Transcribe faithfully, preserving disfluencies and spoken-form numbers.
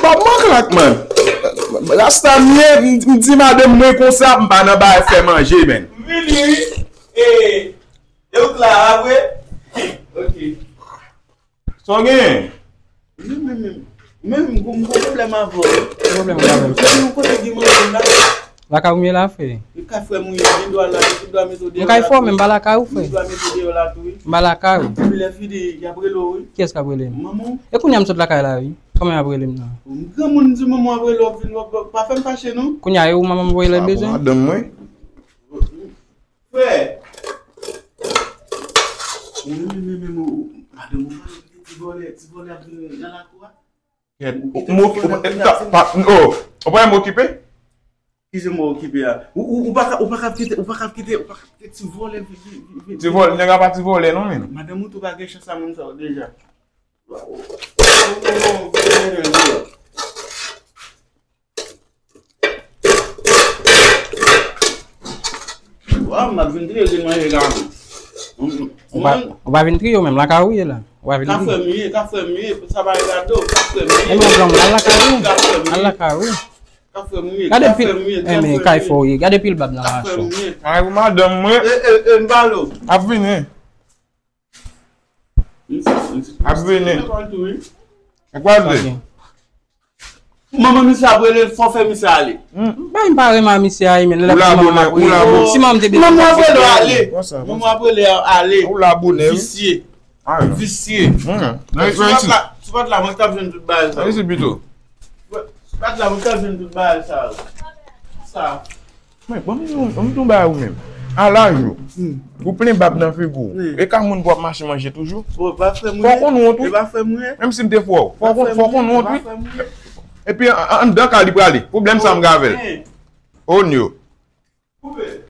Bob Marley, man. Rasta m ye, m, m di madanm mwen konsa, m pa nan bagay fè manje, men. Vini, wi. E, e ou Clara vre? Ok. Sa w genyen? Men, men, men, men, m gon, m gon pwoblèm avè w. Ki pwoblèm ou gen avè m? Ou konnen gen manje la? Lakay ou m ye la, frè. Li ka frè m, wi, gen dwa la, gen dwa mete w deyò la tou. M kay fè w, men m pa lakay ou, frè. Gen dwa mete w deyò la tou, wi. M pa lakay ou. Anpil lè fini, y ap rele w, wi. Kiyès k ap rele m? Manman w. E kounye a m sot lakay la, wi. Kòman y ap rele m nan? Granmoun di manman w ap rele w, w ap vin, w ap, pa fè m fache, non. Kounye a, e ou manman m voye lè bezwen? Madanm mwen. Frè! Ou menm, menm, menm, ou, madanm ou pa okipe ti vòlè, ti vòlè ap vin nan lakou a? Kèt, ou, ou, ou, ou, pa, pa, oh, ou pa m okipe? Ki jan m okipe a? Ou, ou, ou pa ka, ou pa ka kite, ou pa ka kite, ou pa ka kite ti vòlè vin, vin, vin, vin. Ti vòlè, nèg la pa ti vòlè non, men. Madanm ou tou pa gen chans a moun sa yo deja. Wa, m ap vin triye vin manje granmoun. Ou pa, ou pa vin triye ou menm, lakay ou ye la. Ou pa vin triye. Ka frè m ye, ka frè m ye, sa pa regade w, ka frè m ye. Enben, granmoun, al lakay ou. Ka frè m ye. Al lakay ou. Ka frè m ye, ka frè m ye, ka frè m ye. Gade pil, enben, kay fò w ye. Gade pil bab nan mache. Ka frè m ye. Ay, ou madanm mwen. E, e, e, m pale w. Ap vini. Ap vini. Ak pral vle. Manman misye ap rele l, fò fè misye ale. Bay m pa renmen a misye a, men lè l ap di manman m ap rele. Si manman m te bezwen. Manman ap rele ale. Manman ap rele ale. Ou la bonè, wi. Visye. Visye. Si w pa t la, si w pa t la, mwen t ap jwenn tout bagay sa yo. Isi pito. Si w pa t la, mwen t ap jwenn tout bagay sa yo. Sa. Men, bon, m di w, m di w bagay ou menm. A laj ou, ou plen bab nan figi w. E ka moun pou ap mache manje toujou? Fò w konn wont, wi. Menm si m te fè w, fò w konn, fò w konn wont, wi. Epi, an, anndan ka li prale. Pwoblèm sa m gen avè l. Onyo.